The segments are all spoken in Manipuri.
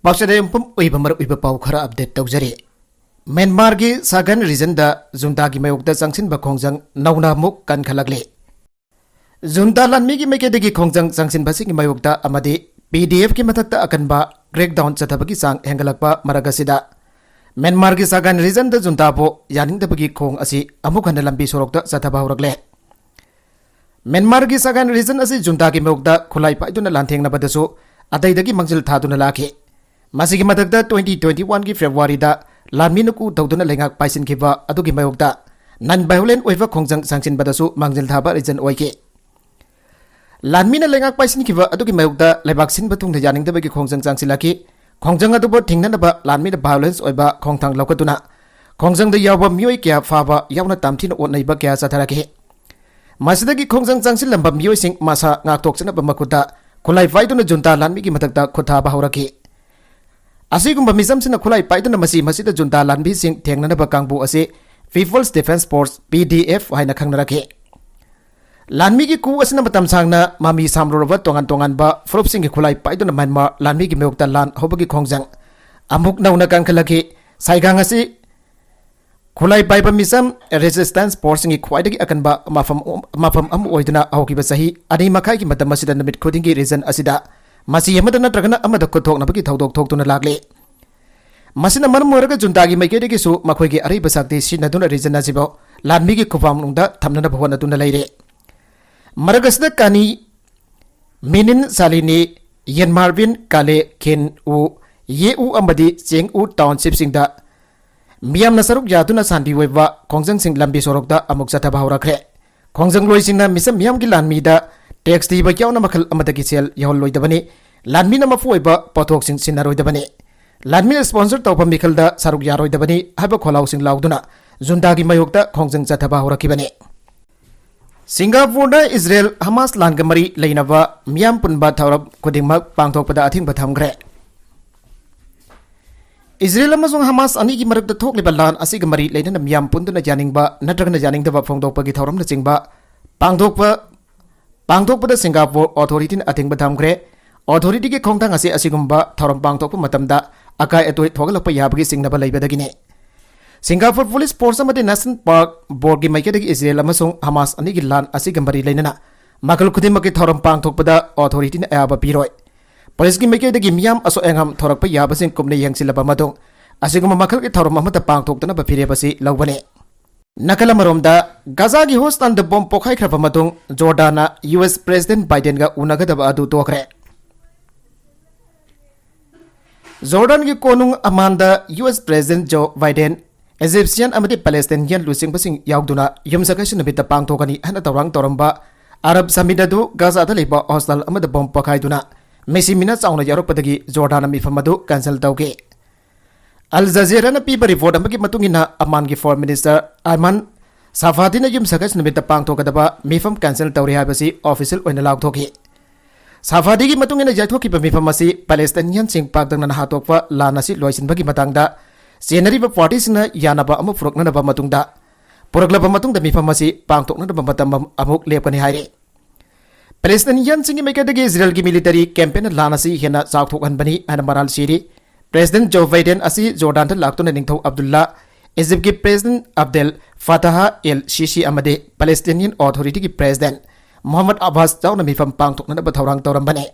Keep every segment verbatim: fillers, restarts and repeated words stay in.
ꯄꯥꯎꯆꯦꯗꯥꯏ ꯌꯨꯝꯐꯝ ꯑꯣꯏꯕ ꯃꯔꯨꯑꯣꯏꯕ ꯄꯥꯎ ꯈꯔ update ꯇꯧꯖꯔꯤ꯫ ꯃ꯭ꯌꯥꯟꯃꯥꯔꯒꯤ ꯁꯥꯒꯟ regionꯗ ꯖꯨꯟꯇꯥꯒꯤ ꯃꯥꯌꯣꯛꯇ ꯆꯪꯁꯤꯟꯕ ꯈꯣꯡꯖꯪ ꯅꯧꯅ ꯑꯃꯨꯛ ꯀꯟꯈꯠꯂꯛꯂꯤ꯫ ꯖꯨꯟꯇꯥ ꯂꯥꯟꯃꯤꯒꯤ ꯃꯥꯏꯀꯩꯗꯒꯤ ꯈꯣꯡꯖꯪ ꯆꯪꯁꯤꯟꯕꯁꯤꯡꯒꯤ ꯃꯥꯌꯣꯛꯇ ꯑꯃꯗꯤ ꯄꯤ ꯗꯤ ꯑꯦꯐꯀꯤ ꯃꯊꯛꯇ ꯑꯀꯟꯕ crackdown ꯆꯠꯊꯕꯒꯤ ꯆꯥꯡ ꯍꯦꯟꯒꯠꯂꯛꯄ ꯃꯔꯛ ꯑꯁꯤꯗ, ꯃ꯭ꯌꯥꯟꯃꯥꯔꯒꯤ ꯁꯥꯒꯟ regionꯗ ꯖꯨꯟꯇꯥꯕꯨ ꯌꯥꯅꯤꯡꯗꯕꯒꯤ ꯈꯣꯡ ꯑꯁꯤ ꯑꯃꯨꯛ ꯍꯟꯅ ꯂꯝꯕꯤ ꯁꯣꯔꯣꯛꯇ ꯆꯠꯊꯕ ꯍꯧꯔꯛꯂꯦ꯫ ꯃ꯭ꯌꯥꯟꯃꯥꯔꯒꯤ ꯁꯥꯒꯟ region ꯑꯁꯤ ꯖꯨꯟꯇꯥꯒꯤ ꯃꯥꯌꯣꯛꯇ ꯈꯨꯠꯂꯥꯏ ꯄꯥꯏꯗꯨꯅ ꯂꯥꯟꯊꯦꯡꯅꯕꯗꯁꯨ ꯑꯇꯩꯗꯒꯤ ꯃꯥꯡꯖꯤꯜ ꯊꯥꯗꯨꯅ ꯂꯥꯛꯈꯤ꯫ ꯃꯁꯤꯒꯤ ꯃꯊꯛꯇ, twenty twenty-oneꯒꯤ Februaryꯗ ꯂꯥꯟꯃꯤꯅ coup ꯇꯧꯗꯨꯅ ꯂꯩꯉꯥꯛ ꯄꯥꯏꯁꯤꯟꯈꯤꯕ ꯑꯗꯨꯒꯤ ꯃꯥꯌꯣꯛꯇ non violent ꯑꯣꯏꯕ ꯈꯣꯡꯖꯪ ꯁꯥꯡꯖꯤꯟꯕꯗꯁꯨ ꯃꯥꯡꯖꯤꯜ ꯊꯥꯕ region ꯑꯣꯏꯈꯤ꯫ ꯂꯥꯟꯃꯤꯅ ꯂꯩꯉꯥꯛ ꯄꯥꯏꯁꯤꯟꯈꯤꯕ ꯑꯗꯨꯒꯤ ꯃꯥꯌꯣꯛꯇ ꯂꯩꯕꯥꯛ ꯁꯤꯟꯕ ꯊꯨꯡꯅ ꯌꯥꯅꯤꯡꯗꯕꯒꯤ ꯈꯣꯡꯖꯪ ꯆꯪꯁꯤꯜꯂꯛꯈꯤ꯫ ꯈꯣꯡꯖꯪ ꯑꯗꯨꯕꯨ ꯊꯤꯡꯅꯅꯕ ꯂꯥꯟꯃꯤꯅ violence ꯑꯣꯏꯕ ꯈꯣꯡꯊꯥꯡ ꯂꯧꯈꯠꯇꯨꯅ ꯈꯣꯡꯖꯪꯗ ꯌꯥꯎꯕ ꯃꯤꯑꯣꯏ ꯀꯌꯥ ꯐꯥꯕ ꯌꯥꯎꯅ ꯇꯝꯊꯤꯅ ꯑꯣꯠꯅꯩꯕ ꯀꯌꯥ ꯆꯠꯊꯔꯛꯈꯤ꯫ ꯃꯁꯤꯗꯒꯤ ꯈꯣꯡꯖꯪ ꯆꯪꯁꯤꯜꯂꯝꯕ ꯃꯤꯑꯣꯏꯁꯤꯡ ꯃꯁꯥ ꯉꯥꯛꯊꯣꯛꯆꯅꯕ ꯃꯈꯨꯠꯇ ꯈꯨꯠꯂꯥꯏ ꯄꯥꯏꯗꯨꯅ ꯖꯨꯟꯇꯥ ꯂꯥꯟꯃꯤꯒꯤ ꯃꯊꯛꯇ ꯈꯨꯠ ꯊꯥꯕ ꯍꯧꯔꯛꯈꯤ꯫ ꯑꯁꯤꯒꯨꯝꯕ ꯃꯤꯆꯝꯁꯤꯡꯅ ꯈꯨꯠꯂꯥꯏ ꯄꯥꯏꯗꯨꯅ ꯃꯁꯤ ꯃꯁꯤꯗ ꯖꯨꯟꯇꯥ ꯂꯥꯟꯃꯤꯁꯤꯡ ꯊꯦꯡꯅꯅꯕ ꯀꯥꯡꯕꯨ ꯑꯁꯤ People's Defence Force, P D F, ꯍꯥꯏꯅ ꯈꯪꯅꯔꯛꯈꯤ꯫ ꯂꯥꯟꯃꯤꯒꯤ coup ꯑꯁꯤꯅ ꯃꯇꯝ ꯁꯥꯡꯅ ꯃꯃꯤ ꯁꯥꯝꯂꯨꯔꯕ ꯇꯣꯉꯥꯟ ꯇꯣꯉꯥꯟꯕ ꯐꯨꯔꯨꯞꯁꯤꯡꯒꯤ ꯈꯨꯠꯂꯥꯏ ꯄꯥꯏꯗꯨꯅ ꯃ꯭ꯌꯥꯟꯃꯥꯔ ꯂꯥꯟꯃꯤꯒꯤ ꯃꯥꯌꯣꯛꯇ ꯂꯥꯟ ꯍꯧꯕꯒꯤ ꯈꯣꯡꯖꯪ ꯑꯃꯨꯛ ꯅꯧꯅ ꯀꯟꯈꯠꯂꯛꯈꯤ꯫ ꯁꯥꯏꯒꯥꯡ ꯑꯁꯤ ꯈꯨꯠꯂꯥꯏ ꯄꯥꯏꯕ ꯃꯤꯆꯝ resistance forceꯁꯤꯡꯒꯤ ꯈ꯭ꯋꯥꯏꯗꯒꯤ ꯑꯀꯟꯕ ꯃꯐꯝ, ꯃꯐꯝ ꯑꯃ ꯑꯣꯏꯗꯨꯅ ꯍꯧꯈꯤꯕ ꯆꯍꯤ ꯑꯅꯤ ꯃꯈꯥꯏꯒꯤ ꯃꯇꯝ ꯑꯁꯤꯗ ꯅꯨꯃꯤꯠ ꯈꯨꯗꯤꯡꯒꯤ region ꯑꯁꯤꯗ ꯃꯆꯤ ꯑꯃꯗ ꯅꯠꯇ꯭ꯔꯒꯅ ꯑꯃꯗ ꯈꯨꯠ ꯊꯣꯛꯅꯕꯒꯤ ꯊꯧꯗꯣꯛ ꯊꯣꯛꯇꯨꯅ ꯂꯥꯛꯂꯤ꯫ ꯃꯁꯤꯅ ꯃꯔꯝ ꯑꯣꯏꯔꯒ ꯖꯨꯟꯇꯥꯒꯤ ꯃꯥꯏꯀꯩꯗꯒꯤꯁꯨ ꯃꯈꯣꯏꯒꯤ ꯑꯔꯩꯕ ꯁꯛꯇꯤ ꯁꯤꯖꯤꯟꯅꯗꯨꯅ region ꯑꯁꯤꯕꯨ ꯂꯥꯟꯃꯤꯒꯤ ꯈꯨꯐꯝ ꯃꯅꯨꯡꯗ ꯊꯝꯅꯅꯕ ꯍꯣꯠꯅꯗꯨꯅ ꯂꯩꯔꯤ꯫ ꯃꯔꯛ ꯑꯁꯤꯗ ꯀꯥꯅꯤ, ꯃꯤꯅꯤꯟ ꯁꯥꯂꯤꯅꯤ, ꯌꯦꯟꯃꯥꯔꯕꯤꯟ, ꯀꯥꯂꯦ, ꯈꯦꯟ ꯎ, ꯌꯦ ꯎ ꯑꯃꯗꯤ ꯆꯦꯡ ꯎ townshipꯁꯤꯡꯗ ꯃꯤꯌꯥꯝꯅ ꯁꯔꯨꯛ ꯌꯥꯗꯨꯅ ꯁꯥꯟꯇꯤ ꯑꯣꯏꯕ ꯈꯣꯡꯖꯪꯁꯤꯡ ꯂꯝꯕꯤ ꯁꯣꯔꯣꯛꯇ ꯑꯃꯨꯛ ꯆꯠꯊꯕ ꯍꯧꯔꯛꯈ꯭ꯔꯦ꯫ ꯈꯣꯡꯖꯪꯂꯣꯏꯁꯤꯡꯅ ꯃꯤꯆꯝ ꯃꯤꯌꯥꯝꯒꯤ ꯂꯥꯟꯃꯤꯗ tax ꯊꯤꯕ ꯌꯥꯎꯅ ꯃꯈꯜ ꯑꯃꯗꯒꯤ ꯁꯦꯜ ꯌꯧꯍꯜꯂꯣꯏꯗꯕꯅꯤ, ꯂꯥꯟꯃꯤꯅ ꯃꯄꯨ ꯑꯣꯏꯕ ꯄꯣꯠꯊꯣꯛꯁꯤꯡ ꯁꯤꯟꯅꯔꯣꯏꯗꯕꯅꯤ, ꯂꯥꯟꯃꯤꯅ sponsor ꯇꯧꯕ ꯃꯤꯈꯜꯗ ꯁꯔꯨꯛ ꯌꯥꯔꯣꯏꯗꯕꯅꯤ ꯍꯥꯏꯕ ꯈꯣꯜꯂꯥꯎꯁꯤꯡ ꯂꯥꯎꯗꯨꯅ ꯖꯨꯟꯇꯥꯒꯤ ꯃꯥꯌꯣꯛꯇ ꯈꯣꯡꯖꯪ ꯆꯠꯊꯕ ꯍꯧꯔꯛꯈꯤꯕꯅꯤ꯫ ꯁꯤꯡꯒꯥꯄꯨꯔꯗ ꯏꯖꯔꯦꯜ ꯍꯃꯥꯁ ꯂꯥꯟꯒ ꯃꯔꯤ ꯂꯩꯅꯕ ꯃꯤꯌꯥꯝ ꯄꯨꯟꯕ ꯊꯧꯔꯝ ꯈꯨꯗꯤꯡꯃꯛ ꯄꯥꯡꯊꯣꯛꯄꯗ ꯑꯊꯤꯡꯕ ꯊꯝꯈ꯭ꯔꯦ꯫ ꯏꯖꯔꯦꯜ ꯑꯃꯁꯨꯡ ꯍꯃꯥꯁ ꯑꯅꯤꯒꯤ ꯃꯔꯛꯇ ꯊꯣꯛꯂꯤꯕ ꯂꯥꯟ ꯑꯁꯤꯒ ꯃꯔꯤ ꯂꯩꯅꯅ ꯃꯤꯌꯥꯝ ꯄꯨꯟꯗꯨꯅ ꯌꯥꯅꯤꯡꯕ ꯅꯠꯇ꯭ꯔꯒꯅ ꯌꯥꯅꯤꯡꯗꯕ ꯐꯣꯡꯗꯣꯛꯄꯒꯤ ꯊꯧꯔꯝꯅꯆꯤꯡꯕ ꯄꯥꯡꯊꯣꯛꯄ, ꯄꯥꯡꯊꯣꯛꯄꯗ ꯁꯤꯡꯒꯥꯄꯨꯔ authorityꯅ ꯑꯊꯤꯡꯕ ꯊꯝꯈ꯭ꯔꯦ꯫ ꯑꯣꯊꯣꯔꯤꯇꯤꯒꯤ ꯈꯣꯡꯊꯥꯡ ꯑꯁꯤ ꯑꯁꯤꯒꯨꯝꯕ ꯊꯧꯔꯝ ꯄꯥꯡꯊꯣꯛꯄ ꯃꯇꯝꯗ ꯑꯀꯥꯏ ꯑꯇꯣꯏ ꯊꯣꯛꯍꯜꯂꯛꯄ ꯌꯥꯕꯒꯤ ꯆꯤꯡꯅꯕ ꯂꯩꯕꯗꯒꯤꯅꯤ꯫ ꯁꯤꯡꯒꯥꯄꯨꯔ ꯄꯨꯂꯤꯁ ꯐꯣꯔꯁ ꯑꯃꯗꯤ ꯅꯦꯁꯅꯦꯜ ꯄꯥꯔꯛ ꯕꯣꯔꯗꯀꯤ ꯃꯥꯏꯀꯩꯗꯒꯤ ꯏꯖꯔꯦꯜ ꯑꯃꯁꯨꯡ ꯍꯃꯥꯁ ꯑꯅꯤꯒꯤ ꯂꯥꯟ ꯑꯁꯤꯒ ꯃꯔꯤ ꯂꯩꯅꯅ ꯃꯈꯜ ꯈꯨꯗꯤꯡꯃꯛꯀꯤ ꯊꯧꯔꯝ ꯄꯥꯡꯊꯣꯛꯄꯗ ꯑꯣꯊꯣꯔꯤꯇꯤꯅ ꯑꯌꯥꯕ ꯄꯤꯔꯣꯏ꯫ ꯄꯨꯂꯤꯁꯀꯤ ꯃꯥꯏꯀꯩꯗꯒꯤ ꯃꯤꯌꯥꯝ ꯑꯁꯣꯛ ꯑꯉꯥꯝ ꯊꯣꯔꯛꯄ ꯌꯥꯕꯁꯤꯡ ꯀꯨꯞꯅ ꯌꯦꯡꯁꯤꯜꯂꯕ ꯃꯇꯨꯡ, ꯑꯁꯤꯒꯨꯝꯕ ꯃꯈꯜꯒꯤ ꯊꯧꯔꯝ ꯑꯃꯠꯇ ꯄꯥꯡꯊꯣꯛꯇꯅꯕ ꯐꯤꯔꯦꯞ ꯑꯁꯤ ꯂꯧꯕꯅꯤ꯫ ꯅꯥꯀꯜ ꯑꯃꯔꯣꯝꯗ, ꯒꯥꯖꯥꯒꯤ ꯍꯣꯁꯇꯥꯜꯗ ꯕꯣꯝ ꯄꯣꯈꯥꯏꯈ꯭ꯔꯕ ꯃꯇꯨꯡ ꯖꯣꯔꯗꯥꯟꯅ ꯌꯨ ꯑꯦꯁ ꯄ꯭ꯔꯦꯁꯤꯗꯦꯟꯠ ꯕꯥꯏꯗꯦꯟꯒ ꯎꯅꯒꯗꯕ ꯑꯗꯨ ꯇꯣꯛꯈ꯭ꯔꯦ꯫ ꯖꯣꯔꯗꯥꯟꯒꯤ ꯀꯣꯅꯨꯡ ꯑꯃꯥꯟꯗ U S president Joe Biden, Egyptian ꯑꯃꯗꯤ ꯄꯦꯂꯦꯁꯇꯤꯅꯤꯌꯥꯟ ꯂꯨꯆꯤꯡꯕꯁꯤꯡ ꯌꯥꯎꯗꯨꯅ ꯌꯨꯝꯁꯀꯩꯁ ꯅꯨꯃꯤꯠꯇ ꯄꯥꯡꯊꯣꯛꯀꯅꯤ ꯍꯥꯏꯅ ꯊꯧꯔꯥꯡ ꯇꯧꯔꯝꯕ ꯑꯔꯕ ꯁꯃꯤꯠ ꯑꯗꯨ ꯒꯥꯖꯥꯗ ꯂꯩꯕ ꯍꯣꯁꯇꯥꯜ ꯑꯃꯗ ꯕꯣꯝ ꯄꯣꯈꯥꯏꯗꯨꯅ ꯃꯤꯁꯤ ꯃꯤꯅ ꯆꯥꯎꯅ ꯌꯥꯎꯔꯛꯄꯗꯒꯤ ꯖꯣꯔꯗꯥꯟꯅ ꯃꯤꯐꯝ ꯑꯗꯨ ꯀꯦꯟꯁꯦꯜ ꯇꯧꯈꯤ꯫ ꯑꯜ ꯖꯖꯤꯔꯥꯅ ꯄꯤꯕ ꯔꯤꯄꯣꯔꯠ ꯑꯃꯒꯤ ꯃꯇꯨꯡ ꯏꯟꯅ, ꯑꯃꯥꯟꯒꯤ ꯐꯣꯔꯦꯟ ꯃꯤꯅꯤꯁꯇꯔ ꯑꯥꯏꯃꯟ ꯁꯥꯐꯥꯗꯤꯅ ꯌꯨꯝꯁꯀꯩꯁ ꯅꯨꯃꯤꯠꯇ ꯄꯥꯡꯊꯣꯛꯀꯗꯕ ꯃꯤꯐꯝ ꯀꯦꯟꯁꯦꯜ ꯇꯧꯔꯦ ꯍꯥꯏꯕꯁꯤ ꯑꯣꯐꯤꯁꯤꯌꯦꯜ ꯑꯣꯏꯅ ꯂꯥꯎꯊꯣꯛꯈꯤ꯫ ꯁꯥꯐꯥꯗꯤꯒꯤ ꯃꯇꯨꯡ ꯏꯟꯅ, ꯌꯩꯊꯣꯛꯈꯤꯕ ꯃꯤꯐꯝ ꯑꯁꯤ ꯄꯦꯂꯦꯁꯇꯤꯅꯤꯌꯟꯁꯤꯡ ꯄꯥꯛ ꯇꯛꯅꯅ ꯍꯥꯠꯇꯣꯛꯄ ꯂꯥꯟ ꯑꯁꯤ ꯂꯣꯏꯁꯤꯟꯕꯒꯤ ꯃꯇꯥꯡꯗ ꯆꯦꯟꯅꯔꯤꯕ ꯄꯥꯔꯇꯤꯁꯤꯡꯅ ꯌꯥꯅꯕ ꯑꯃ ꯄꯨꯔꯛꯅꯅꯕ ꯃꯇꯨꯡꯗ, ꯄꯨꯔꯛꯂꯕ ꯃꯇꯨꯡꯗ ꯃꯤꯐꯝ ꯑꯁꯤ ꯄꯥꯡꯊꯣꯛꯅꯅꯕ ꯃꯇꯝ ꯑꯃꯨꯛ ꯂꯦꯞꯀꯅꯤ ꯍꯥꯏꯔꯤ꯫ ꯄꯦꯂꯦꯁꯇꯤꯅꯤꯌꯟꯁꯤꯡꯒꯤ ꯃꯥꯏꯀꯩꯗꯒꯤ ꯏꯖꯔꯦꯜꯒꯤ ꯃꯤꯂꯤꯇꯔꯤ ꯀꯦꯝꯄꯦꯟꯅ ꯂꯥꯟ ꯑꯁꯤ ꯍꯦꯟꯅ ꯆꯥꯎꯊꯣꯛꯍꯟꯕꯅꯤ ꯍꯥꯏꯅ ꯃꯔꯥꯜ ꯁꯤꯔꯤ꯫ ꯄ꯭ꯔꯦꯁꯤꯗꯦꯟꯠ ꯖꯣ ꯕꯥꯏꯗꯦꯟ ꯑꯁꯤ ꯖꯣꯔꯗꯥꯟꯗ ꯂꯥꯛꯇꯨꯅ ꯅꯤꯡꯊꯧ ꯑꯕꯗꯨꯜꯂꯥ, ꯏꯖꯤꯞꯀꯤ ꯄ꯭ꯔꯦꯁꯤꯗꯦꯟꯠ ꯑꯕꯗꯦꯜ ꯐꯥꯇꯥꯍ ꯑꯦꯜ ꯁꯤꯁꯤ ꯑꯃꯗꯤ ꯄꯦꯂꯦꯁꯇꯤꯅꯤꯌꯟ ꯑꯣꯊꯣꯔꯤꯇꯤꯒꯤ ꯄ꯭ꯔꯦꯁꯤꯗꯦꯟꯠ ꯃꯣꯍꯝꯃꯗ ꯑꯕꯥꯁ ꯌꯥꯎꯅ ꯃꯤꯐꯝ ꯄꯥꯡꯊꯣꯛꯅꯅꯕ ꯊꯧꯔꯥꯡ ꯇꯧꯔꯝꯕꯅꯤ꯫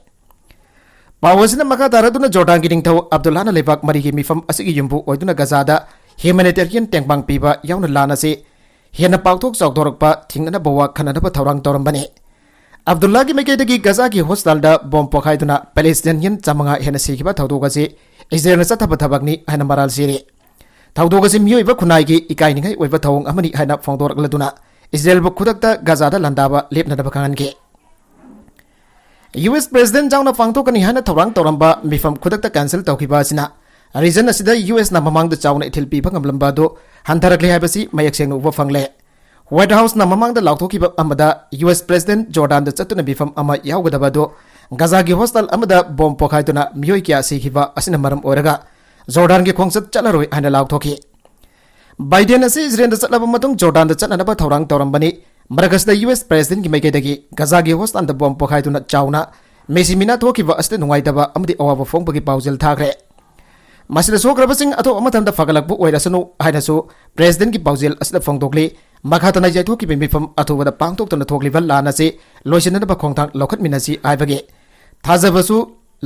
ꯄꯥꯎ ꯑꯁꯤꯅ ꯃꯈꯥ ꯇꯥꯔꯗꯨꯅ, ꯖꯣꯔꯗꯥꯟꯒꯤ ꯅꯤꯡꯊꯧ ꯑꯕꯗꯨꯜꯂꯥꯅ ꯂꯩꯕꯥꯛ ꯃꯔꯤꯒꯤ ꯃꯤꯐꯝ ꯑꯁꯤꯒꯤ ꯌꯨꯝꯕꯨ ꯑꯣꯏꯗꯨꯅ ꯒꯖꯥꯗ ꯍ꯭ꯌꯨꯃꯦꯅꯤꯇꯦꯔꯤꯌꯟ ꯇꯦꯡꯕꯥꯡ ꯄꯤꯕ ꯌꯥꯎꯅ ꯂꯥꯟ ꯑꯁꯤ ꯍꯦꯟꯅ ꯄꯥꯛꯊꯣꯛ ꯆꯥꯎꯊꯣꯔꯛꯄ ꯊꯤꯡꯅꯅꯕ ꯋꯥ ꯈꯟꯅꯅꯕ ꯊꯧꯔꯥꯡ ꯇꯧꯔꯝꯕꯅꯤ꯫ ꯑꯕꯗꯨꯜꯂꯥꯒꯤ ꯃꯥꯏꯀꯩꯗꯒꯤ ꯒꯖꯥꯒꯤ ꯍꯣꯁꯇꯥꯜꯗ ꯕꯣꯝ ꯄꯣꯈꯥꯏꯗꯨꯅ ꯄꯦꯂꯦꯁꯇꯤꯅꯤꯌꯟ ꯆꯥꯃꯉꯥ ꯍꯦꯟꯅ ꯁꯤꯈꯤꯕ ꯊꯧꯗꯣꯛ ꯑꯁꯤ ꯏꯖꯔꯦꯜꯅ ꯆꯠꯊꯕ ꯊꯕꯛꯅꯤ ꯍꯥꯏꯅ ꯃꯔꯥꯜ ꯁꯤꯔꯤ꯫ ꯊꯧꯗꯣꯛ ꯑꯁꯤ ꯃꯤꯑꯣꯏꯕ ꯈꯨꯟꯅꯥꯏꯒꯤ ꯏꯀꯥꯏꯅꯤꯡꯉꯥꯏ ꯑꯣꯏꯕ ꯊꯧꯑꯣꯡ ꯑꯃꯅꯤ ꯍꯥꯏꯅ ꯐꯣꯡꯗꯣꯔꯛꯂꯗꯨꯅ, ꯏꯖꯔꯦꯜꯕꯨ ꯈꯨꯗꯛꯇ ꯒꯖꯥꯗ ꯂꯥꯟꯗꯥꯕ ꯂꯦꯞꯅꯅꯕ ꯈꯪꯍꯟꯈꯤ꯫ ꯌꯨ ꯑꯦꯁ ꯄ꯭ꯔꯦꯁꯤꯗꯦꯟꯠ ꯌꯥꯎꯅ ꯄꯥꯡꯊꯣꯛꯀꯅꯤ ꯍꯥꯏꯅ ꯊꯧꯔꯥꯡ ꯇꯧꯔꯝꯕ ꯃꯤꯐꯝ ꯈꯨꯗꯛꯇ ꯀꯦꯟꯁꯦꯜ ꯇꯧꯈꯤꯕ ꯑꯁꯤꯅ ꯔꯤꯖꯟ ꯑꯁꯤꯗ ꯌꯨ ꯑꯦꯁꯅ ꯃꯃꯥꯡꯗ ꯆꯥꯎꯅ ꯏꯊꯤꯜ ꯄꯤꯕ ꯉꯝꯂꯝꯕ ꯑꯗꯨ ꯍꯟꯊꯔꯛꯂꯦ ꯍꯥꯏꯕꯁꯤ ꯃꯌꯦꯛ ꯁꯦꯡꯅ ꯎꯕ ꯐꯪꯂꯦ꯫ ꯋꯥꯏꯠ ꯍꯥꯎꯁꯅ ꯃꯃꯥꯡꯗ ꯂꯥꯎꯊꯣꯛꯈꯤꯕ ꯑꯃꯗ, ꯌꯨ ꯑꯦꯁ ꯄ꯭ꯔꯦꯁꯤꯗꯦꯟꯠ ꯖꯣꯔꯗꯥꯟꯗ ꯆꯠꯇꯨꯅ ꯃꯤꯐꯝ ꯑꯃ ꯌꯥꯎꯒꯗꯕ ꯑꯗꯨ ꯒꯖꯥꯒꯤ ꯍꯣꯁꯇꯥꯜ ꯑꯃꯗ ꯕꯣꯝ ꯄꯣꯈꯥꯏꯗꯨꯅ ꯃꯤꯑꯣꯏ ꯀꯌꯥ ꯁꯤꯈꯤꯕ ꯑꯁꯤꯅ ꯃꯔꯝ ꯑꯣꯏꯔꯒ ꯖꯣꯔꯗꯥꯟꯒꯤ ꯈꯣꯡꯆꯠ ꯆꯠꯂꯔꯣꯏ ꯍꯥꯏꯅ ꯂꯥꯎꯊꯣꯛꯈꯤ꯫ ꯕꯥꯏꯗꯦꯟ ꯑꯁꯤ ꯏꯖꯔꯦꯜꯗ ꯆꯠꯂꯕ ꯃꯇꯨꯡ ꯖꯣꯔꯗꯥꯟꯗ ꯆꯠꯅꯅꯕ ꯊꯧꯔꯥꯡ ꯇꯧꯔꯝꯕꯅꯤ꯫ ꯃꯔꯛ ꯑꯁꯤꯗ ꯌꯨ ꯑꯦꯁ ꯄ꯭ꯔꯦꯁꯤꯗꯦꯟꯠꯀꯤ ꯃꯥꯏꯀꯩꯗꯒꯤ ꯒꯖꯥꯒꯤ ꯍꯣꯁꯇꯥꯜꯗ ꯕꯣꯝ ꯄꯣꯈꯥꯏꯗꯨꯅ ꯆꯥꯎꯅ ꯃꯤꯁꯤ ꯃꯤꯅꯥ ꯊꯣꯛꯈꯤꯕ ꯑꯁꯤꯗ ꯅꯨꯡꯉꯥꯏꯇꯕ ꯑꯃꯗꯤ ꯑꯋꯥꯕ ꯐꯣꯡꯕꯒꯤ ꯄꯥꯎꯖꯦꯜ ꯊꯥꯈ꯭ꯔꯦ꯫ ꯃꯁꯤꯗ ꯁꯣꯛꯈ꯭ꯔꯕꯁꯤꯡ ꯑꯊꯧꯕ ꯃꯇꯝꯗ ꯐꯒꯠꯂꯛꯄ ꯑꯣꯏꯔꯁꯅꯨ ꯍꯥꯏꯅꯁꯨ ꯄ꯭ꯔꯦꯁꯤꯗꯦꯟꯠꯀꯤ ꯄꯥꯎꯖꯦꯜ ꯑꯁꯤꯗ ꯐꯣꯡꯗꯣꯛꯂꯤ꯫ ꯃꯈꯥ ꯇꯥꯅ ꯌꯩꯊꯣꯛꯈꯤꯕ ꯃꯤꯐꯝ ꯑꯊꯨꯕꯗ ꯄꯥꯡꯊꯣꯛꯇꯨꯅ ꯊꯣꯛꯂꯤꯕ ꯂꯥꯟ ꯑꯁꯤ ꯂꯣꯏꯁꯤꯟꯅꯅꯕ ꯈꯣꯡꯊꯥꯡ ꯂꯧꯈꯠꯃꯤꯟꯅꯁꯤ ꯍꯥꯏꯕꯒꯤ ꯊꯥꯖꯕꯁꯨ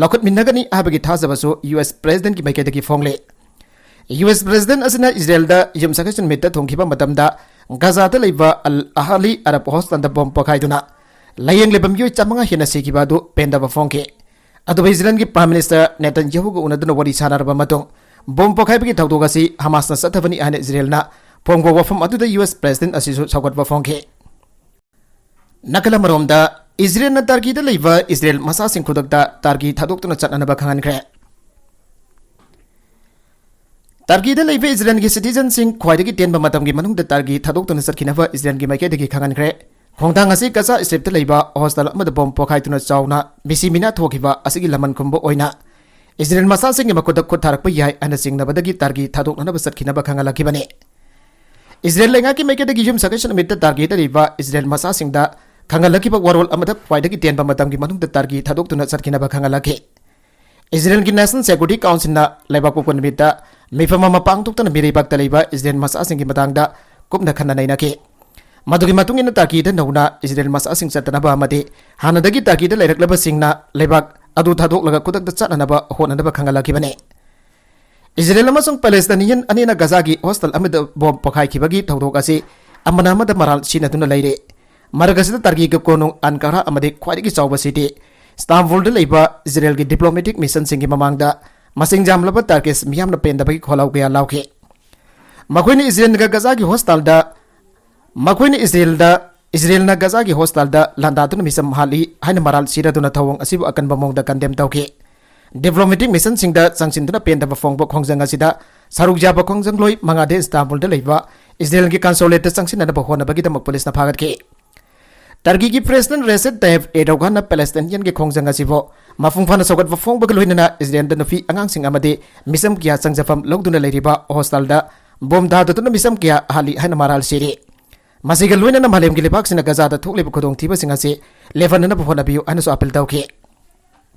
ꯂꯧꯈꯠꯃꯤꯟꯅꯒꯅꯤ ꯍꯥꯏꯕꯒꯤ ꯊꯥꯖꯕꯁꯨ ꯌꯨ ꯑꯦꯁ ꯄ꯭ꯔꯦꯁꯤꯗꯦꯟꯠꯀꯤ ꯃꯥꯏꯀꯩꯗꯒꯤ ꯐꯣꯡꯂꯤ꯫ ꯌꯨ ꯑꯦꯁ ꯄ꯭ꯔꯦꯁꯤꯗꯦꯟꯠ ꯑꯁꯤꯅ ꯏꯖꯔꯦꯜꯗ ꯌꯨꯝꯁꯥꯀꯩꯁ ꯅꯨꯃꯤꯠꯇ ꯊꯣꯡꯈꯤꯕ ꯃꯇꯝꯗ ꯒꯥꯖꯥꯗ ꯂꯩꯕ ꯑꯜ ꯑꯍꯂꯤ ꯑꯔꯕ ꯍꯣꯁꯇꯦꯜꯗ ꯕꯣꯝ ꯄꯣꯈꯥꯏꯗꯨꯅ ꯂꯥꯌꯦꯡꯂꯤꯕ ꯃꯤꯑꯣꯏ ꯆꯥꯃꯉꯥ ꯍꯦꯟꯅ ꯁꯤꯈꯤꯕ ꯑꯗꯨ ꯄꯦꯟꯗꯕ ꯐꯣꯡꯈꯤ꯫ ꯑꯗꯨꯕꯨ ꯏꯖꯔꯦꯜꯒꯤ ꯄ꯭ꯔꯥꯏꯝ ꯃꯤꯅꯤꯁꯇꯔ ꯅꯦꯇꯟꯌꯥꯍꯨꯒ ꯎꯅꯗꯨꯅ ꯋꯥꯔꯤ ꯁꯥꯟꯅꯔꯕ ꯃꯇꯨꯡ, ꯕꯣꯝ ꯄꯣꯈꯥꯏꯕꯒꯤ ꯊꯧꯗꯣꯛ ꯑꯁꯤ ꯍꯃꯥꯁꯅ ꯆꯠꯊꯕꯅꯤ ꯍꯥꯏꯅ ꯏꯖꯔꯦꯜꯅ ꯐꯣꯡꯕ ꯋꯥꯐꯝ ꯑꯗꯨꯗ ꯌꯨ ꯑꯦꯁ ꯄ꯭ꯔꯦꯁꯤꯗꯦꯟꯠ ꯑꯁꯤꯁꯨ ꯁꯧꯒꯠꯄ ꯐꯣꯡꯈꯤ꯫ ꯅꯥꯀꯜ ꯑꯃꯔꯣꯝꯗ, ꯏꯖꯔꯦꯜꯅ ꯇꯔꯀꯤꯗ ꯂꯩꯕ ꯏꯖꯔꯦꯜ ꯃꯆꯥꯁꯤꯡ ꯈꯨꯗꯛꯇ ꯇꯔꯀꯤ ꯊꯥꯗꯣꯛꯇꯨꯅ ꯆꯠꯅꯅꯕ ꯈꯪꯍꯟꯈ꯭ꯔꯦ꯫ ꯇꯔꯀꯤꯗ ꯂꯩꯕ ꯏꯖꯔꯦꯜꯒꯤ ꯁꯤꯇꯤꯖꯟꯁꯤꯡ ꯈ꯭ꯋꯥꯏꯗꯒꯤ ꯇꯦꯟꯕ ꯃꯇꯝꯒꯤ ꯃꯅꯨꯡꯗ ꯇꯔꯀꯤ ꯊꯥꯗꯣꯛꯇꯨꯅ ꯆꯠꯈꯤꯅꯕ ꯏꯖꯔꯦꯜꯒꯤ ꯃꯥꯏꯀꯩꯗꯒꯤ ꯈꯪꯍꯟꯈ꯭ꯔꯦ꯫ ꯈꯣꯡꯊꯥꯡ ꯑꯁꯤ ꯒꯖꯥ ꯁ꯭ꯇ꯭ꯔꯤꯞꯇ ꯂꯩꯕ ꯍꯣꯁꯇꯦꯜ ꯑꯃꯗ ꯕꯣꯝ ꯄꯣꯈꯥꯏꯗꯨꯅ ꯆꯥꯎꯅ ꯃꯤꯁꯤ ꯃꯤꯅꯥ ꯊꯣꯛꯈꯤꯕ ꯑꯁꯤꯒꯤ ꯂꯃꯟ ꯈꯨꯝꯕ ꯑꯣꯏꯅ ꯏꯖꯔꯦꯜ ꯃꯆꯥꯁꯤꯡꯒꯤ ꯃꯈꯨꯠꯇ ꯈꯨꯠ ꯊꯥꯔꯛꯄ ꯌꯥꯏ ꯍꯥꯏꯅ ꯆꯤꯡꯅꯕꯗꯒꯤ ꯇꯔꯀꯤ ꯊꯥꯗꯣꯛꯅꯅꯕ ꯆꯠꯈꯤꯅꯕ ꯈꯪꯍꯜꯂꯛꯈꯤꯕꯅꯤ꯫ ꯏꯖꯔꯦꯜ ꯂꯩꯉꯥꯛꯀꯤ ꯃꯥꯏꯀꯩꯗꯒꯤ ꯌꯨꯝꯁꯥꯀꯩꯁ ꯅꯨꯃꯤꯠꯇ ꯇꯔꯀꯤꯗ ꯂꯩꯕ ꯏꯖꯔꯦꯜ ꯃꯆꯥꯁꯤꯡꯗ ꯈꯪꯍꯜꯂꯛꯈꯤꯕ ꯋꯥꯔꯣꯜ ꯑꯃꯗ ꯈ꯭ꯋꯥꯏꯗꯒꯤ ꯇꯦꯟꯕ ꯃꯇꯝꯒꯤ ꯃꯅꯨꯡꯗ ꯇꯔꯀꯤ ꯊꯥꯗꯣꯛꯇꯨꯅ ꯆꯠꯈꯤꯅꯕ ꯈꯪꯍꯜꯂꯛꯈꯤ꯫ ꯏꯖꯔꯦꯜꯒꯤ ꯅꯦꯁꯅꯦꯜ ꯁꯦꯀ꯭ꯌꯨꯔꯤꯇꯤ ꯀꯥꯎꯟꯁꯤꯜꯅ ꯂꯩꯕꯥꯛꯄꯣꯛꯄ ꯅꯨꯃꯤꯠꯇ ꯃꯤꯐꯝ ꯑꯃ ꯄꯥꯡꯊꯣꯛꯇꯨꯅ ꯃꯤꯔꯩꯕꯥꯛꯇ ꯂꯩꯕ ꯏꯖꯔꯦꯜ ꯃꯆꯥꯁꯤꯡꯒꯤ ꯃꯇꯥꯡꯗ ꯀꯨꯞꯅ ꯈꯟꯅ ꯅꯩꯅꯈꯤ꯫ ꯃꯗꯨꯒꯤ ꯃꯇꯨꯡ ꯏꯟꯅ ꯇꯔꯀꯤꯗ ꯅꯧꯅ ꯏꯖꯔꯦꯜ ꯃꯆꯥꯁꯤꯡ ꯆꯠꯇꯅꯕ ꯑꯃꯗꯤ ꯍꯥꯟꯅꯗꯒꯤ ꯇꯔꯀꯤꯗ ꯂꯩꯔꯛꯂꯕꯁꯤꯡꯅ ꯂꯩꯕꯥꯛ ꯑꯗꯨ ꯊꯥꯗꯣꯛꯂꯒ ꯈꯨꯗꯛꯇ ꯆꯠꯅꯅꯕ ꯍꯣꯠꯅꯅꯕ ꯈꯪꯍꯜꯂꯛꯈꯤꯕꯅꯤ꯫ ꯏꯖꯔꯦꯜ ꯑꯃꯁꯨꯡ ꯄꯦꯂꯦꯁꯇꯥꯏꯅꯤꯌꯟ ꯑꯅꯤꯅ ꯒꯖꯥꯒꯤ ꯍꯣꯁꯇꯦꯜ ꯑꯃꯗ ꯕꯣꯝ ꯄꯣꯈꯥꯏꯈꯤꯕꯒꯤ ꯊꯧꯗꯣꯛ ꯑꯁꯤ ꯑꯃꯅ ꯑꯃꯗ ꯃꯔꯥꯜ ꯁꯤꯟꯅꯗꯨꯅ ꯂꯩꯔꯤ꯫ ꯃꯔꯛ ꯑꯁꯤꯗ ꯇꯔꯀꯤꯒꯤ ꯀꯣꯅꯨꯡ ꯑꯟꯀꯥꯔꯥ ꯑꯃꯗꯤ ꯈ꯭ꯋꯥꯏꯗꯒꯤ ꯆꯥꯎꯕ ꯁꯤꯇꯤ ꯏꯁꯇꯥꯟꯕꯨꯜꯗ ꯂꯩꯕ ꯏꯖꯔꯦꯜꯒꯤ ꯗꯤꯄ꯭ꯂꯣꯃꯦꯇꯤꯛ ꯃꯤꯁꯟꯁꯤꯡꯒꯤ ꯃꯃꯥꯡꯗ ꯃꯁꯤꯡ ꯌꯥꯝꯂꯕ ꯇꯔꯀꯤꯁ ꯃꯤꯌꯥꯝꯅ ꯄꯦꯟꯗꯕꯒꯤ ꯈꯣꯜꯂꯥꯎ ꯀꯌꯥ ꯂꯥꯎꯈꯤ꯫ ꯃꯈꯣꯏꯅ ꯏꯖꯔꯦꯜꯒ ꯒꯖꯥꯒꯤ ꯍꯣꯁꯇꯦꯜꯗ ꯃꯈꯣꯏꯅ ꯏꯖꯔꯦꯜꯗ, ꯏꯖꯔꯦꯜꯅ ꯒꯖꯥꯒꯤ ꯍꯣꯁꯇꯦꯜꯗ ꯂꯥꯟꯗꯥꯗꯨꯅ ꯃꯤꯆꯝ ꯍꯥꯠꯂꯤ ꯍꯥꯏꯅ ꯃꯔꯥꯜ ꯁꯤꯔꯗꯨꯅ ꯊꯧꯑꯣꯡ ꯑꯁꯤꯕꯨ ꯑꯀꯟꯕ ꯃꯑꯣꯡꯗ ꯀꯟꯗꯦꯝ ꯇꯧꯈꯤ꯫ ꯗꯤꯄ꯭ꯂꯣꯃꯦꯇꯤꯛ ꯃꯤꯁꯟꯁꯤꯡꯗ ꯆꯪꯁꯤꯟꯗꯨꯅ ꯄꯦꯟꯗꯕ ꯐꯣꯡꯕ ꯈꯣꯡꯖꯪ ꯑꯁꯤꯗ ꯁꯔꯨꯛ ꯌꯥꯕ ꯈꯣꯡꯖꯪꯂꯣꯏ ꯃꯉꯥꯗꯤ ꯏꯁꯇꯥꯟꯕꯨꯜꯗ ꯂꯩꯕ ꯏꯖꯔꯦꯜꯒꯤ ꯀꯟꯁꯨꯂꯦꯠꯇ ꯆꯪꯁꯤꯟꯅꯅꯕ ꯍꯣꯠꯅꯕꯒꯤꯗꯃꯛ ꯄꯨꯂꯤꯁꯅ ꯐꯥꯒꯠꯈꯤ꯫ ꯇꯔꯀꯤꯒꯤ ꯄ꯭ꯔꯦꯁꯤꯗꯦꯟꯠ ꯔꯦꯁꯦꯞ ꯇꯥꯌꯤꯞ ꯑꯦꯔꯗꯣꯒꯥꯟꯅ ꯄꯦꯂꯦꯁꯇꯥꯏꯅꯤꯌꯟꯒꯤ ꯈꯣꯡꯖꯪ ꯑꯁꯤꯕꯨ ꯃꯄꯨꯡ ꯐꯥꯅ ꯁꯧꯒꯠꯄ ꯐꯣꯡꯕꯒ ꯂꯣꯏꯅꯅ ꯏꯖꯔꯦꯜꯗ ꯅꯨꯄꯤ ꯑꯉꯥꯡꯁꯤꯡ ꯑꯃꯗꯤ ꯃꯤꯆꯝ ꯀꯌꯥ ꯆꯪꯖꯐꯝ ꯂꯧꯗꯨꯅ ꯂꯩꯔꯤꯕ ꯍꯣꯁꯇꯦꯜꯗ ꯕꯣꯝ ꯊꯥꯗꯗꯨꯅ ꯃꯤꯆꯝ ꯀꯌꯥ ꯍꯥꯠꯂꯤ ꯍꯥꯏꯅ ꯃꯔꯥꯜ ꯁꯤꯔꯤ꯫ ꯃꯁꯤꯒ ꯂꯣꯏꯅꯅ ꯃꯥꯂꯦꯝꯒꯤ ꯂꯩꯕꯥꯛꯁꯤꯡꯅ ꯒꯖꯥꯗ ꯊꯣꯛꯂꯤꯕ ꯈꯨꯗꯣꯡꯊꯤꯕꯁꯤꯡ ꯑꯁꯤ ꯂꯦꯞꯍꯟꯅꯅꯕ ꯍꯣꯠꯅꯕꯤꯌꯨ ꯍꯥꯏꯅꯁꯨ ꯑꯥꯄꯤꯜ ꯇꯧꯈꯤ꯫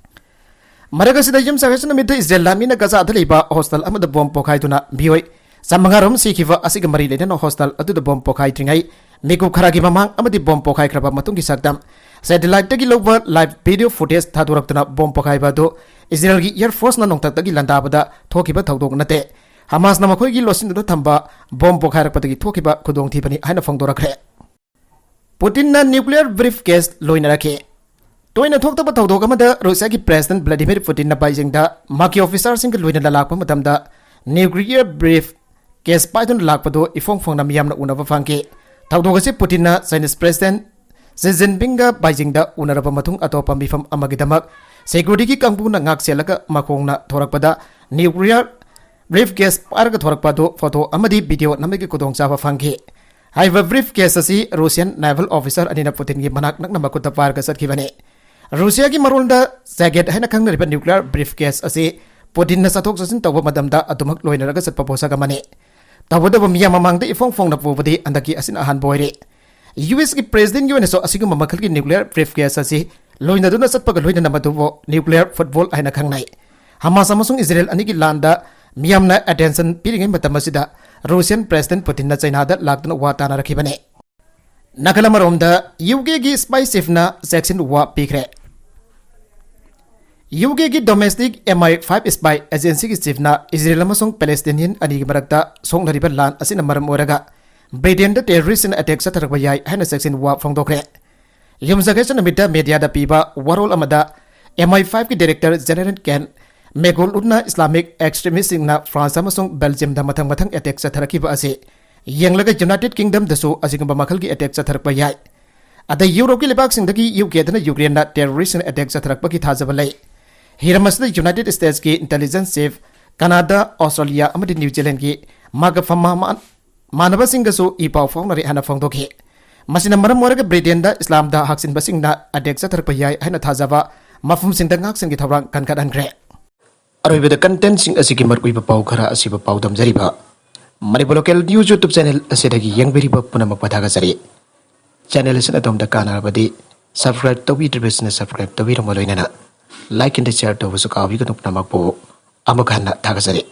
ꯃꯔꯛ ꯑꯁꯤꯗ, ꯌꯨꯝꯁꯀꯩꯁ ꯅꯨꯃꯤꯠꯇ ꯏꯖꯔꯦꯜ ꯂꯥꯟꯃꯤꯅ ꯒꯖꯥꯗ ꯂꯩꯕ ꯍꯣꯁꯇꯦꯜ ꯑꯃꯗ ꯕꯣꯝ ꯄꯣꯈꯥꯏꯗꯨꯅ ꯃꯤꯑꯣꯏ ꯆꯥꯃꯉꯥ ꯔꯣꯝ ꯁꯤꯈꯤꯕ ꯑꯁꯤꯒ ꯃꯔꯤ ꯂꯩꯅꯅ, ꯍꯣꯁꯇꯦꯜ ꯑꯗꯨꯗ ꯕꯣꯝ ꯄꯣꯈꯥꯏꯗ꯭ꯔꯤꯉꯩ ꯃꯤꯀꯨꯞ ꯈꯔꯒꯤ ꯃꯃꯥꯡ ꯑꯃꯗꯤ ꯕꯣꯝ ꯄꯣꯈꯥꯏꯈ꯭ꯔꯕ ꯃꯇꯨꯡꯒꯤ ꯁꯛꯇꯝ ꯁꯦꯇꯦꯂꯥꯏꯠꯇꯒꯤ ꯂꯧꯕ ꯂꯥꯏꯚ ꯚꯤꯗꯤꯑꯣ ꯐꯨꯇꯦꯖ ꯊꯥꯗꯣꯔꯛꯇꯨꯅ ꯕꯣꯝ ꯄꯣꯈꯥꯏꯕ ꯑꯗꯨ ꯏꯖꯔꯦꯜꯒꯤ ꯑꯦꯌꯔ ꯐꯣꯔꯁꯅ ꯅꯣꯡꯊꯛꯇꯒꯤ ꯂꯥꯟꯗꯥꯕꯗ ꯊꯣꯛꯈꯤꯕ ꯊꯧꯗꯣꯛ ꯅꯠꯇꯦ꯫ ꯍꯃꯥꯁꯅ ꯃꯈꯣꯏꯒꯤ ꯂꯣꯠꯁꯤꯟꯗꯨꯅ ꯊꯝꯕ ꯕꯣꯝ ꯄꯣꯈꯥꯏꯔꯛꯄꯗꯒꯤ ꯊꯣꯛꯈꯤꯕ ꯈꯨꯗꯣꯡꯊꯤꯕꯅꯤ ꯍꯥꯏꯅ ꯐꯣꯡꯗꯣꯔꯛꯈ꯭ꯔꯦ꯫ ꯄꯨꯇꯤꯟꯅ ꯅ꯭ꯌꯨꯀ꯭ꯂꯤꯌꯔ ꯕ꯭ꯔꯤꯐ ꯀꯦꯁ ꯂꯣꯏꯅꯔꯛꯈꯤ꯫ ꯇꯣꯏꯅ ꯊꯣꯛꯇꯕ ꯊꯧꯗꯣꯛ ꯑꯃꯗ ꯔꯨꯁꯤꯌꯥꯒꯤ ꯄ꯭ꯔꯦꯁꯤꯗꯦꯟꯠ ꯚ꯭ꯂꯥꯗꯤꯃꯤꯔ ꯄꯨꯇꯤꯟꯅ ꯕꯥꯏꯖꯤꯡꯗ ꯃꯍꯥꯛꯀꯤ ꯑꯣꯐꯤꯁꯥꯔꯁꯤꯡꯒ ꯂꯣꯏꯅꯅ ꯂꯥꯛꯄ ꯃꯇꯝꯗ ꯅ꯭ꯌꯨꯀ꯭ꯂꯤꯌꯔ ꯕ꯭ꯔꯤꯐ ꯀꯦꯁ ꯄꯥꯏꯗꯨꯅ ꯂꯥꯛꯄꯗꯨ ꯏꯐꯣꯡ ꯐꯣꯡꯅ ꯃꯤꯌꯥꯝꯅ ꯎꯅꯕ ꯐꯪꯈꯤ꯫ ꯊꯧꯗꯣꯛ ꯑꯁꯤ ꯄꯨꯇꯤꯟꯅ ꯆꯥꯏꯅꯤꯁ ꯄ꯭ꯔꯦꯁꯤꯗꯦꯟꯠ ꯖꯤ ꯖꯤꯟꯄꯤꯡꯒ ꯕꯥꯏꯖꯤꯡꯗ ꯎꯅꯔꯕ ꯃꯇꯨꯡ ꯑꯇꯣꯞꯄ ꯃꯤꯐꯝ ꯑꯃꯒꯤꯗꯃꯛ ꯁꯦꯀ꯭ꯌꯨꯔꯤꯇꯤꯒꯤ ꯀꯥꯡꯕꯨꯅ ꯉꯥꯛ ꯁꯦꯜꯂꯒ ꯃꯈꯣꯡꯅ ꯊꯣꯔꯛꯄꯗ ꯅ꯭ꯌꯨꯀ꯭ꯂꯤꯌꯔ ꯕ꯭ꯔꯤꯐ ꯀꯦꯁ ꯄꯥꯏꯔꯒ ꯊꯣꯔꯛꯄ ꯑꯗꯨ ꯐꯣꯇꯣ ꯑꯃꯗꯤ ꯚꯤꯗꯤꯑꯣ ꯅꯝꯕꯒꯤ ꯈꯨꯗꯣꯡꯆꯥꯕ ꯐꯪꯈꯤ꯫ ꯍꯥꯏꯔꯤꯕ ꯕ꯭ꯔꯤꯐ ꯀꯦꯁ ꯑꯁꯤ ꯔꯨꯁꯤꯌꯥꯟ ꯅꯦꯚꯜ ꯑꯣꯐꯤꯁꯔ ꯑꯅꯤꯅ ꯄꯨꯇꯤꯟꯒꯤ ꯃꯅꯥꯛ ꯅꯛꯅ ꯃꯈꯨꯠꯇ ꯄꯥꯏꯔꯒ ꯆꯠꯈꯤꯕꯅꯤ꯫ ꯔꯨꯁꯤꯌꯥꯒꯤ ꯃꯔꯣꯜꯗ ꯖꯦꯒꯦꯠ ꯍꯥꯏꯅ ꯈꯪꯅꯔꯤꯕ ꯅ꯭ꯌꯨꯀ꯭ꯂꯤꯌꯔ ꯕ꯭ꯔꯤꯐ ꯀꯦꯁ ꯑꯁꯤ ꯄꯨꯇꯤꯟꯅ ꯆꯠꯊꯣꯛ ꯆꯠꯁꯤꯟ ꯇꯧꯕ ꯃꯇꯝꯗ ꯑꯗꯨꯃꯛ ꯂꯣꯏꯅꯔꯒ ꯆꯠꯄ ꯄꯣꯠꯁꯛ ꯑꯃꯅꯤ꯫ ꯇꯧꯕꯇꯕꯨ ꯃꯤꯌꯥꯝ ꯃꯃꯥꯡꯗ ꯏꯐꯣꯡ ꯐꯣꯡꯅ ꯄꯨꯕꯗꯤ ꯍꯟꯗꯛꯀꯤ ꯑꯁꯤꯅ ꯑꯍꯥꯟꯕ ꯑꯣꯏꯔꯤ꯫ ꯌꯨ ꯑꯦꯁꯀꯤ ꯄ꯭ꯔꯦꯁꯤꯗꯦꯟꯠꯒꯤ ꯑꯣꯏꯅꯁꯨ ꯑꯁꯤꯒꯨꯝꯕ ꯃꯈꯜꯒꯤ ꯅ꯭ꯌꯨꯀ꯭ꯂꯤꯌꯔ ꯕ꯭ꯔꯤꯐ ꯀꯦꯁ ꯑꯁꯤ ꯂꯣꯏꯅꯗꯨꯅ ꯆꯠꯄꯒ ꯂꯣꯏꯅꯅ ꯃꯗꯨꯕꯨ ꯅ꯭ꯌꯨꯀ꯭ꯂꯤꯌꯔ ꯐꯨꯠꯕꯣꯜ ꯍꯥꯏꯅ ꯈꯪꯅꯩ꯫ ꯍꯃꯥꯁ ꯑꯃꯁꯨꯡ ꯏꯖꯔꯦꯜ ꯑꯅꯤꯒꯤ ꯂꯥꯟꯗ ꯃꯤꯌꯥꯝꯅ ꯑꯦꯇꯦꯟꯁꯟ ꯄꯤꯔꯤꯉꯩ ꯃꯇꯝ ꯑꯁꯤꯗ ꯔꯨꯁꯤꯌꯟ ꯄ꯭ꯔꯦꯁꯤꯗꯦꯟꯠ ꯄꯨꯇꯤꯟꯅ ꯆꯩꯅꯥꯗ ꯂꯥꯛꯇꯨꯅ ꯋꯥ ꯇꯥꯅꯔꯛꯈꯤꯕꯅꯤ꯫ ꯅꯥꯀꯜ ꯑꯃꯔꯣꯝꯗ, ꯌꯨ ꯀꯦꯒꯤ ꯁ꯭ꯄꯥꯏ ꯆꯤꯐꯅ ꯆꯦꯛꯁꯤꯟ ꯋꯥ ꯄꯤꯈ꯭ꯔꯦ꯫ ꯌꯨ ꯀꯦꯒꯤ ꯗꯣꯃꯦꯁꯇꯤꯛ ꯑꯦꯝ ꯑꯥꯏ ꯐꯥꯏꯚ ꯁ꯭ꯄꯥꯏ ꯑꯦꯖꯦꯟꯁꯤꯒꯤ ꯆꯤꯐꯅ ꯏꯖꯔꯦꯜ ꯑꯃꯁꯨꯡ ꯄꯦꯂꯦꯁꯇꯤꯅꯤꯌꯟ ꯑꯅꯤꯒꯤ ꯃꯔꯛꯇ ꯁꯣꯛꯅꯔꯤꯕ ꯂꯥꯟ ꯑꯁꯤꯅ ꯃꯔꯝ ꯑꯣꯏꯔꯒ ꯕ꯭ꯔꯤꯇꯦꯟꯗ ꯇꯦꯔꯣꯔꯤꯁ꯭ꯠꯁꯤꯡꯅ ꯑꯦꯇꯦꯛ ꯆꯠꯊꯔꯛꯄ ꯌꯥꯏ ꯍꯥꯏꯅ ꯆꯦꯛꯁꯤꯟ ꯋꯥ ꯐꯣꯡꯗꯣꯛꯈ꯭ꯔꯦ꯫ ꯌꯨꯝꯁꯀꯩꯁ ꯅꯨꯃꯤꯠꯇ ꯃꯦꯗꯤꯌꯥꯗ ꯄꯤꯕ ꯋꯥꯔꯣꯜ ꯑꯃꯗ, ꯑꯦꯝ ꯑꯥꯏ ꯐꯥꯏꯚꯀꯤ ꯗꯥꯏꯔꯦꯛꯇꯔ ꯖꯦꯅꯔꯦꯜ ꯀꯦꯟ ꯃꯦꯒꯣꯜꯎꯠꯅ ꯏꯁꯂꯥꯃꯤꯛ ꯑꯦꯛꯁꯇ꯭ꯔꯤꯃꯤꯁ꯭ꯠꯁꯤꯡꯅ ꯐ꯭ꯔꯥꯟꯁ ꯑꯃꯁꯨꯡ ꯕꯦꯜꯖꯤꯌꯝꯗ ꯃꯊꯪ ꯃꯊꯪ ꯑꯦꯇꯦꯛ ꯆꯠꯊꯔꯛꯈꯤꯕ ꯑꯁꯤ ꯌꯦꯡꯂꯒ ꯌꯨꯅꯥꯏꯇꯦꯗ ꯀꯤꯡꯗꯝꯗꯁꯨ ꯑꯁꯤꯒꯨꯝꯕ ꯃꯈꯜꯒꯤ ꯑꯦꯇꯦꯛ ꯆꯠꯊꯔꯛꯄ ꯌꯥꯏ꯫ ꯑꯗꯩ ꯌꯨꯔꯣꯞꯀꯤ ꯂꯩꯕꯥꯛꯁꯤꯡꯗꯒꯤ ꯌꯨ ꯀꯦꯗꯅ ꯌꯨꯀ꯭ꯔꯦꯟꯗ ꯇꯦꯔꯣꯔꯤꯁ꯭ꯠꯁꯤꯡꯅ ꯑꯦꯇꯦꯛ ꯆꯠꯊꯔꯛꯄꯒꯤ ꯊꯥꯖꯕ ꯂꯩ꯫ ꯍꯤꯔꯝ ꯑꯁꯤꯗ ꯌꯨꯅꯥꯏꯇꯦꯗ ꯁ꯭ꯇꯦꯠꯁꯀꯤ ꯏꯟꯇꯦꯂꯤꯖꯦꯟꯁ ꯆꯤꯐ, ꯀꯅꯥꯗꯥ, ꯑꯣꯁꯇ꯭ꯔꯦꯂꯤꯌꯥ ꯑꯃꯗꯤ ꯅ꯭ꯌꯨ ꯖꯤꯂꯦꯟꯗꯒꯤ ꯃꯥꯒꯐꯝ ꯃꯥ-, ꯃꯥꯟꯅꯕꯁꯤꯡꯒꯁꯨ ꯏ ꯄꯥꯎ ꯐꯥꯎꯅꯔꯦ ꯍꯥꯏꯅ ꯐꯣꯡꯗꯣꯛꯈꯤ꯫ ꯃꯁꯤꯅ ꯃꯔꯝ ꯑꯣꯏꯔꯒ ꯕ꯭ꯔꯤꯇꯦꯟꯗ ꯏꯁꯂꯥꯝꯗ ꯍꯥꯛꯆꯤꯟꯕꯁꯤꯡꯅ ꯑꯦꯇꯦꯛ ꯆꯠꯊꯔꯛꯄ ꯌꯥꯏ ꯍꯥꯏꯅ ꯊꯥꯖꯕ ꯃꯐꯝꯁꯤꯡꯗ ꯉꯥꯛꯁꯦꯜꯒꯤ ꯊꯧꯔꯥꯡ ꯀꯟꯈꯠꯍꯟꯈ꯭ꯔꯦ꯫ ꯑꯔꯣꯏꯕꯗ ꯀꯟꯇꯦꯟꯠꯁꯤꯡ ꯑꯁꯤꯒꯤ ꯃꯔꯨꯑꯣꯏꯕ ꯄꯥꯎ ꯈꯔ ꯑꯁꯤꯕꯨ ꯄꯥꯎꯗꯝꯖꯔꯤꯕ Manipur local news YouTube channel ꯑꯁꯤꯗꯒꯤ ꯌꯦꯡꯕꯤꯔꯤꯕ ꯄꯨꯝꯅꯃꯛꯄꯨ ꯊꯥꯒꯠꯆꯔꯤ꯫ ꯆꯦꯅꯦꯜ ꯑꯁꯤꯅ ꯑꯗꯣꯝꯗ ꯀꯥꯟꯅꯔꯕꯗꯤ ꯁꯕꯁꯀ꯭ꯔꯥꯏꯕ ꯇꯧꯕꯤꯗ꯭ꯔꯤꯕꯁꯤꯡꯅ ꯁꯕꯁꯀ꯭ꯔꯥꯏꯕ ꯇꯧꯕꯤꯔꯝꯕ ꯂꯣꯏꯅꯅ Like ꯑꯃꯗꯤ share ꯇꯧꯕꯁꯨ ꯀꯥꯎꯕꯤꯒꯅꯨ꯫ ꯄꯨꯝꯅꯃꯛꯄꯨ ꯑꯃꯨꯛ ꯍꯟꯅ ꯊꯥꯒꯠꯆꯔꯤ꯫